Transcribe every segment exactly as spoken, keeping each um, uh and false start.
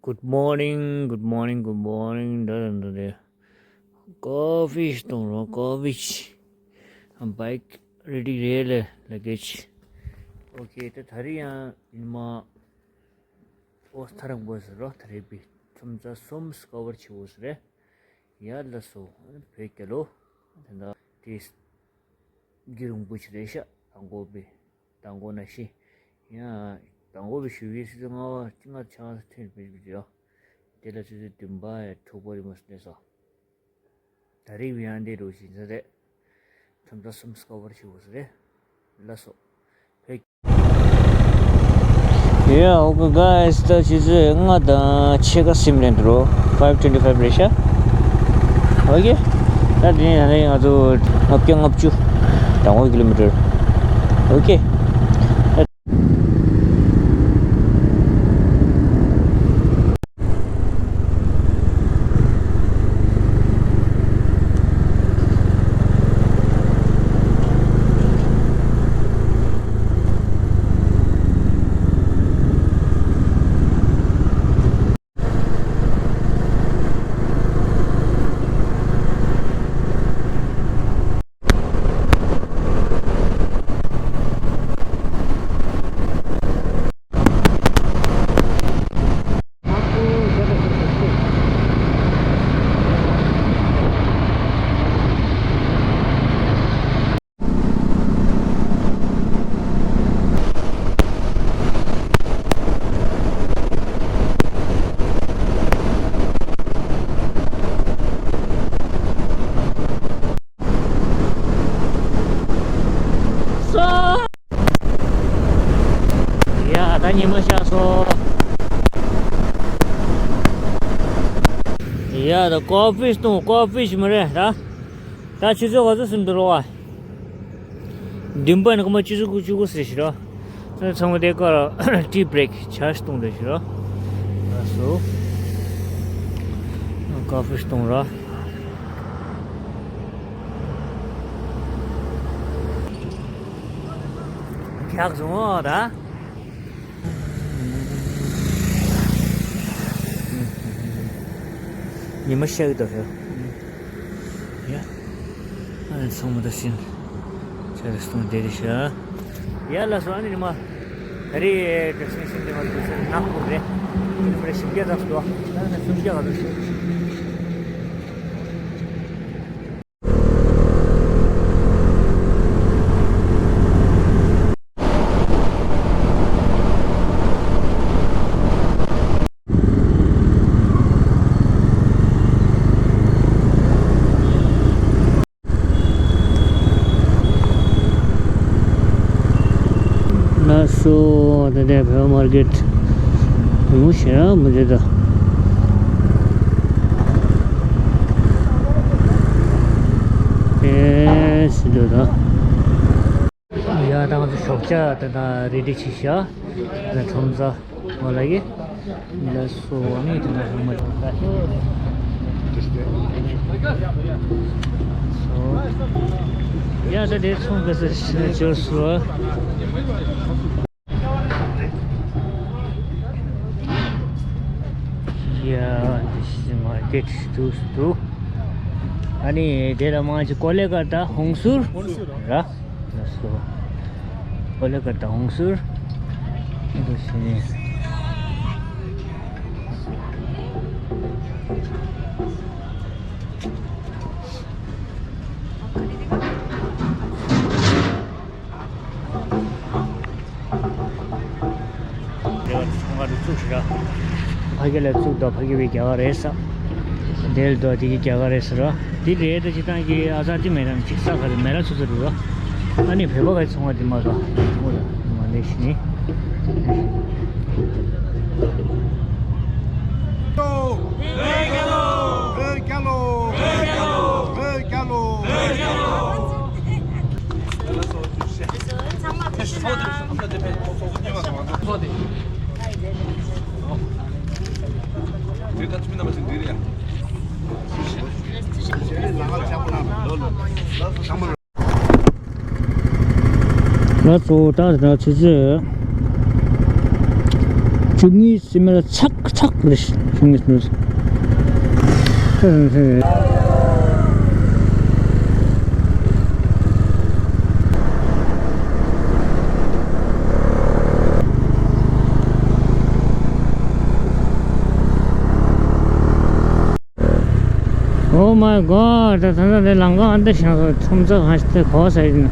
Good morning, good morning, good morning. ད་ད་ད་ད། ཀོ་ཕི་གཏོང་རོགས། ཀོ་ཕི། བྷའིཀ་རེ་ཌི་རེད་ལེ། ལ་གེ་ཇི། ཨོ་ཁེ། ད་ད་རེས་ཡང་ཉི་མ་ཨོ་ཐ་རང་པོ་ཟེར་རོ། ད་རེས་པི་ཁྲོམ་ཚ་གསུམ་ཀ་བར་བྱེད་དགོས་ཟེར་རེད། ཡ་ལ་སོ། བོད་རྒྱལ་ལོ། ད་ད་དེ་གི་རུང་པོ་ཆེ་རེད་ཤག་དང་པོ་པི། དང་པོ་ན་ཤི། ཡ། དང་པོ་བི་ཞུ་བའི་སི་ལྔ་བ་ལྔ་ཆ་ཐོན་པའི་བི་ཡོ། དེ་ལ་ཆུ་ཚོད་བདུན་པ་ཡ་དྲུག་པ་རི་མོ་སི་ནས་སོ། ད་རེས་བི་ཡང་དེ་རུ་ཞིག་ཟེར་རེད། ཁྲོམ་ཚ་གསུམ་ཀ་བར་ཞུ་བ་ཟེར་རེད། ལ་སོ། བོད། Yeah, okay, guys, ད་ཆུ་ཚོད་ལྔ་དང་ཕྱེད་ཀ་ཟིན་རན་འགྲོ། Five twenty five རེད་ཤག་ཨོ་ཁེ། ད་དེ་ནས་ང་ཚོ་ལྔ་བརྒྱ་ལྔ་བཅུ་དང་པོ་ཀི་ལོ་མི་ཊར། ཨོ་ཁེ། ཡ། ད་ཉི་མ་ཤར་སོང་། ཡ། ད་ཀོ་ཕི་གཏོང་། ཀོ་ཕི་ཞིག་མ་རེད་ད། ད་ཆུ་ཚོད་ག་ཚོད་ཟིན་འདུག་རོ་བ། བདུན་པ་ནི་སྐར་མ་བཅུ་དགུ། བཅུ་དགུ་ཟེར་ཞིག་རོ། ཚང་མ་དེ་ཀ་ར་ཊི་བྷི་རེག་ཆ་ཞིག་གཏོང་དེ་ཞིག་རོ། ལགས་སོ། ཀོ་ཕི་གཏོང་ར། རྒྱག་སོང་ད། ཉི་མ་ཤར་གི་འདུག་ཧེ། ཡ། ཨ་ནི་ཚང་མ་ད་ཕྱིན། ཆ་རེ་སྟོང་བསྡད་རེད་ཤག་ཡ་ལགས་སོ། ཨ་ནི་ཉི་མ་ག་རེ་འདྲ་སེམས་ཤིན་ཏེ་མ་འདུག་ཟེར་ནག་པོ་རེད། ཨ་ནི་མི་རེ་བཞི་བརྒྱ་ཙམ་འདུག་ཨ་ནི་སུམ་བརྒྱ་ག་འདུག་ཤག་ལགས་སོ། ད་ལྟའི་བོད་མར་ཀེཊ་ངོ་ཤེས་ར་མི་འདུག་ད། ཨེ་སི་འདུག་ད། ཡ། ད་ང་ཚོ་ཞོགས་ཇ་དེ་དང་རེ་ཌི་བྱས་ཤག་ད་ཁྲོམ་ཚ་མ་ལ་ཡི་ལ་སོ་ནི་དེ་ན་ཧ་མ་ལ་ཡ། ད་དེ་ཚོང་ག་ས་ཞིག་ན་འབྱོར་སོ། ཡ། འདི་ཕྱི་མ་དེ་འདུག་འདུག་ཨ་ནི་དེ་ལ་མ་ཅི་ཀོ་ལེ་གར་ད་ཧོང་སུར་ར། ལགས་སོ། ཀོ་ལེ་གར་ད་ཧོང་སུར། འདུག་ཤི་ནི། རེ་བ་ཚོང་ཁང་དུ་བཙུགས་ཤིག་ར། ཕ་གི་ལ་བཙུགས་དོ། ཕ་གི་བའི་རྒྱ་གར་རེད་ས། དེ་ལ་དོ་དེ་གི་རྒྱ་གར་རེད་ས་ར། དེ་རེད་ད་ཅི་ཏང་གི་ཨ་ཙག་དེ་མེད་དམ་ཅིག་ས་ག་རེ་མེད་ར་ཚུ་ཚུ་རུ་ར། ཨ་ནི་བོད་པ་ག་ཚོང་བ་དེ་མ་ར། མ་ལེ་ཤི་ནི། ལགས་སོ། ད་ད་ཆུ་ཚོད། བཅུ་གཉིས་སི་མེལ་ཚག་ཚག་རེད། བཅུ་གཉིས་སི་མེལ། Oh my god, ད་ད་ད་དེ་ལམ་ཁ་ཨ་འདི་བཞིན་སོ་ཁྲོམ་ཚ་གང་ཞིག་དེ་གོ་ས་ཡིན།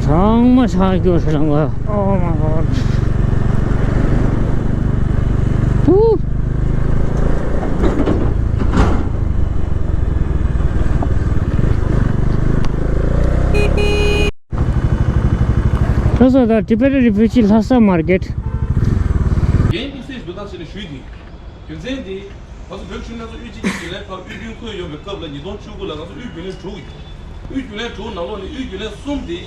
ཚང་མ་ཆག་སྐྱོ་ཞིག་ལམ་ཁ། Oh my god. Woo. ད་སོ་ད་Tibetan Refugee Lhasa Market. རྒན་དབུ་སེ་འདུག་ད་ཟེར་ནས་ཞུས་ཏེ། རྒྱུ་མཚན་དེ། ང་ཚོ་བོད་ཆོས་ལྷན་ཚོགས་དབུས་སྤྱི་གི་རྒྱུན་ལས་ཁག་དབུས་རྒྱུན་བསྐོས་ཡོང་བའི་སྐབས་ལ་ཉིས་སྟོང་བཅུ་དགུ་ལ་ང་ཚོ་དབུས་རྒྱུན་ལས་དྲུག་ཡིན། དབུས་རྒྱུན་ལས་དྲུག་ནང་ལོགས་ནས་དབུས་རྒྱུན་ལས་གསུམ་དེ་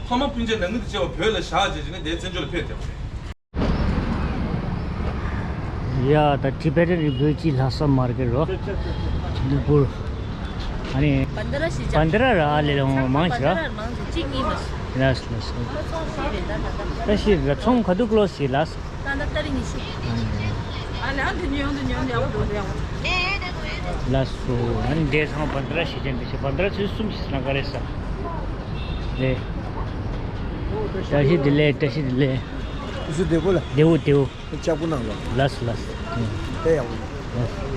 ཕ་མ་སྤུན་མཆེད་ནང་མི་དང་བཅས་པ་བོད་ལ་བཞག་བྱས་བྱས་ནས་དེའི་བཙན་བྱོལ་ལ་ཕེབས་བསྡད་པ་རེད། ཡ་ད་Tibetan Refugee Lhasa Market རོ། ལུག་པུར། ཨ་ནི། བན་དྷ་ར་ཞིག་བན་དྷ་ར་ར་ཨ་ལེ་ལོ་མང་ཞིག་ར། བན་དྷ་ར་མང་ཞིག་གཅིག་གཉིས་མ་ཞིག་ལགས་སོ་ལགས་སོ། ད་ཚོང་ཞིག་རེད་ད་ད་ད། ད་ཞིག་ར་ཚོང་ག་དུས་ཀློ་ཞིག་ལགས་སོ། ད་ད་ཏ་རིག་ཉི་ཤུ། ཨ་ལེ་ཨ་འདི་ཉོན་འདི་ཉོན་ཡག་པོ་འདུག་འདི་ཡག་པོ། ལགས་སོ། ཨ་ནི་འདྲེ་ཚང་བན་དྷ་ར་ཞིག་ཅན་འདི་ཞིག་བན་དྷ་ར་ཚོས་གསུམ་ཞིག་ན་ག་རེ་ས། ལེ། བཀྲ་ཤིས་བདེ་ལེགས། བཀྲ་ཤིས་བདེ་ལེགས། བདེ་པོ་ལ། བདེ་པོ་བདེ་པོ། ལྕགས་པོ་ནང་ལ། ལགས་སོ་ལགས་སོ། དེ་ཡག་པོ། ལགས་སོ།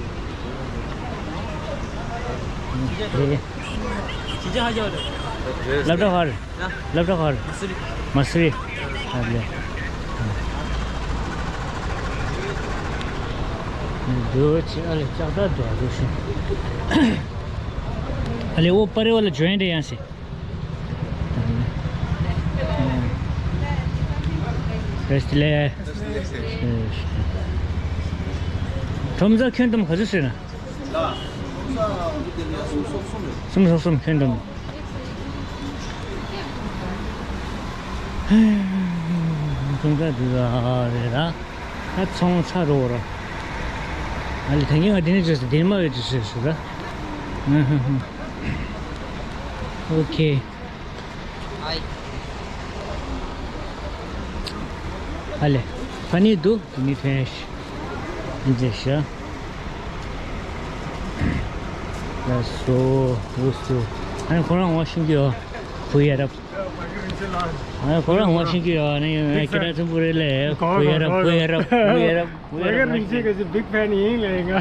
ལབ་ད་ཧར། ལབ་ད་ཧར། མ་སི་རི། ཨ་ལེ། འདོད་ཆེ་ཨ་ལེ་ལྕགས་ད་འདོད་འདོད་ཤིང་། ཨ་ལེ་ཨོ་པ་རེ་བ་ལ་ཇོ་ཡན་དེ་ཡང་སེ། བཀྲ་ཤིས་བདེ་ལེགས། ཁྲོམ་ས་ཁྱོན་བསྡོམས་ག་ཚོད་ཟེར་ན། གསུམ་སོ་གསུམ་ཁྱོན་བསྡོམས། ཁྲོམ་ས་འདི་ལ་རེད་ད། ད་ཚོང་ཚ་རོ་ར། ཨ་ལེ་ད་ངས་ང་འདི་ནས་བྱོས་སོ་འདི་ནས་མ་བས་བྱོས་སོ་ཟེར་ད། ཨོ་ཁེ། ཨ་ལེ། ཕ་ནི་འདུག་དེ་ནི་ཐོན་ཤི། འཇེ་ཤ། ལ་སོ། འུ་སུ། ཨ་ནི་ཁོ་རང་ངོ་ཤེས་ཀྱི་ཡོད། བུ་ཡ་རབས། ཨ་ནི་ཁོ་རང་ངོ་ཤེས་ཀྱི་ཡོད། ཨ་ནི་ཁྱེད་རང་ཚོ་བུ་རེད་ལེ། བུ་ཡ་རབས། བུ་ཡ་རབས། བུ་ཡ་རབས། བུ་ཡ་རབས། རིན་ཆེན་ག་ཚོད་big fan ཡིན་ལེ་ང་།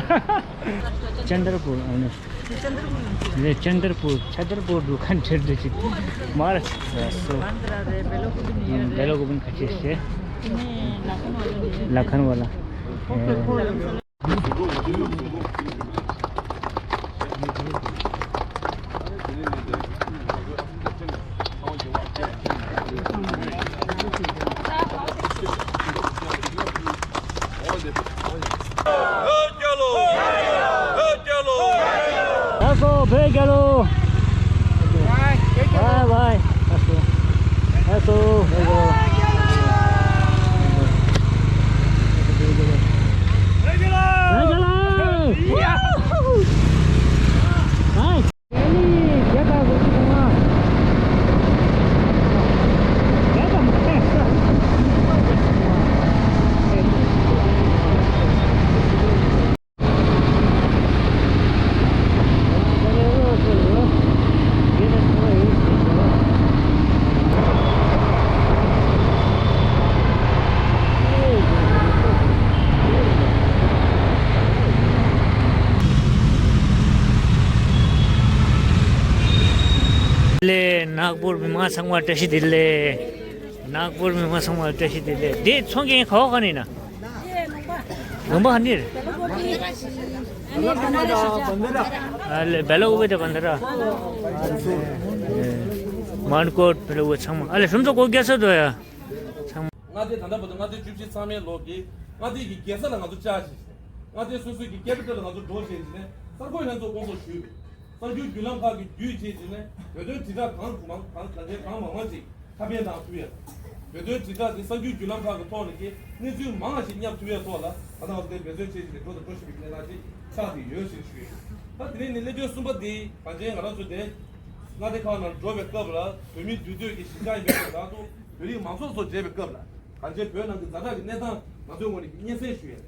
ཅན་དར་པུར། ཨ་ནི། ལེ་ཅན་དར་པུར། ཆ་དར་པུར་དུ་ཁན་ཁྲེར་དུ་ཅིག་མར་སོ། བེ་ལོ་ཀུ་པིན་ཁ་ཆེ་ཤེ། ལ་ཁན་བ་ལ། བོད་རྒྱལ་ལོ། བོད་རྒྱལ་ལོ། ལགས་སོ་བོད་རྒྱལ་ལོ། Bye bye. ལགས་སོ། ལགས་སོ་བོད་རྒྱལ་ལོ། བོད་རྒྱལ་ལོ། བོད་རྒྱལ་ལོ། Bye. ལེ། ནག་པོར་མི་མང་ཚང་མ་བཀྲ་ཤིས་བདེ་ལེགས། ནག་པོར་མི་མང་ཚང་མ་བཀྲ་ཤིས་བདེ་ལེགས། འདི་ཚོང་མཁན་ག་བ་ག་ནས་ན། ལུང་པ་ག་ནས་རེད། ཨ་ལེ་བེ་ལ་ཀུ་པེ་ཏ་བན་དྷ་ར། མན་ཀོད་བེ་ལ་ཀུ་པེ་ཚང་མ་ཨ་ལེ་སུམ་ཚོ་གོ་རྒྱ་ས་དོ་ཡ། ཚང་མ། མངའ་སྡེ་ད་ལྟ་བར་དུ་མངའ་སྡེ་བཅུ་བཞི་ཚང་མའི་ལོག་གི་མངའ་སྡེ་གི་རྒྱལ་ས་ལ་ང་ཚོ་བཅར་ཞིང་། མངའ་སྡེ་སོ་སོའི་གི་ཀེ་པི་ཊལ་ལ་ང་ཚོ་འགྲོ་ཞིང་བྱས་ནས་གསར་འགོད་ལྷན་ཚོགས་སྐོང་ཚོགས་ཞུས། གསར་འགྱུར་བརྒྱུད་ལམ་ཁག་གི་བརྒྱུད་བྱས་བྱས་ནས་བོད་དོན་དྲིལ་བསྒྲགས་གང་མང་མང་གང་ཆེ་གང་མང་མང་ཅིག་ཁ་ཕན་གནང་ཐུབ་ཡ། བོད་དོན་དྲིལ་བསྒྲགས་དེ་གསར་འགྱུར་བརྒྱུད་ལམ་ཁག་གི་ཐོག་ནས་ཀྱི་གནས་ཚུལ་མང་བ་ཞིག་བསྙབ་ཐུབ་ཡ་ཐོག་ལ་ད་ལྟ་བར་དུ་འབད་བརྩོན་བྱས་བྱས་ནས་འགྲོ་དང་འགྲོ་བཞིན་པའི་གནས་སྟངས་ཅིག་ཆགས་བསྡད་ཡོད་ཅེས་ཞུ་ཡ། ད་དེ་ནས་ནི་སླེ་ཚན་གསུམ་པ་དེ་གང་ཅན་ང་རང་ཚོ་དེ་མངའ་སྡེ་ཁག་ནང་འགྲོ་བའི་སྐབས་ལ་བོད་མིའི་འདུས་སྡོད་ཀྱི་གཞིས་ཆགས་ཡིན་པའི་བར་དུ་བོད་རིགས་མང་ཚོགས་ཚོ་མཇལ་བའི་སྐབས་ལ་གང་ཅན་བོད་ནང་གི་ཛ་དྲག་གི་གནས་སྟངས། ང་ཚོའི་ངོས་ནས་སྙན་སེང་ཞུ་ཡ་རེད།